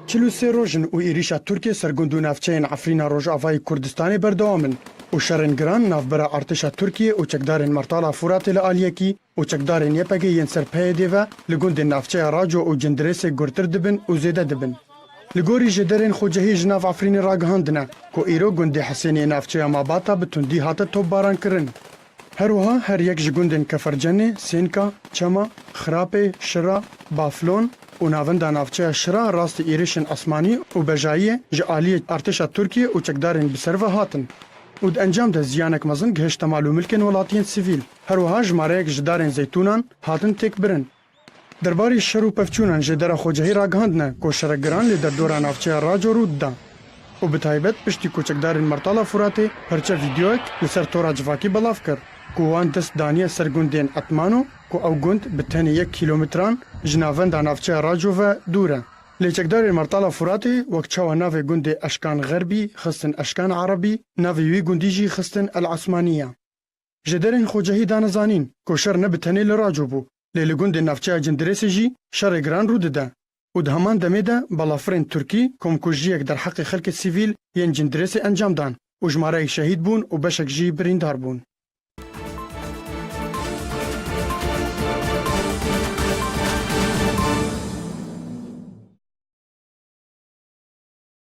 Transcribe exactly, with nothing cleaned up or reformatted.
Çil û sê roj in û êrîşa Tirkiyê ser gund û navçeyên Efrîna Rojavayê Kurdistanê berdewam in û şerên giran navbera artêşa Tirkiyê û çekdarên Mertala Furatê li aliyekî û çekdarên Y P G yên ser P Y D'ê ve li gundên navçeya Raco û Cindirêsê gurtir dibin û zêde dibin. Li gorî jêderên xwecihî ji nav Efrînê ragihandine ku îro gundê Hisênê navçeya Mabata bi tundî hate topbaran kirin. Her wiha her yek ji gundên Kefercenê, Sênka, Çema, Xirapê, Şira, Baflon û navenda navçeya Şira rastî êrişên asmanî û bejayiyê ji aliyê artêşa Tirkiyê û çekdarên bi ser ve hatin û di encam de ziyanek mezin gihişte mal û milkên welatiyên sivîl. Her wiha jimareyek ji darên zeytûnan hatin têkbirin. Derbarê şer û pevçûnan jêdera xwecihî ragihandine ku şerek giran li derdora navçeya Raco rû dida û bi taybet piştî ku çekdarên Mertala Furatê perçe vîdeoyek li ser tora civakî belav kir ku wan dest daniye ser gundên Etmano ku ew gund bi tenê yek kîlometran ji navenda navçeya Raco ve dûr e. Lê çekdarên Mertala Furatê wek çawa navê gundê Eşkan Xerbî xistin Eşkan Erebî, navê wî gundî jî xistin El Esmaniya. Jêderên xwecihî dane zanîn ku şer ne bi tenê li Raco bû, lê li gundên navçeya Cindirêsê jî şerê giran rû dide û di heman demê de balafirên Tirkî komkujiyek derheqê xelkê sivîl yên Cindirêsê encam dan û jimareyek şehîd bûn û beşek jî birîndar bûn.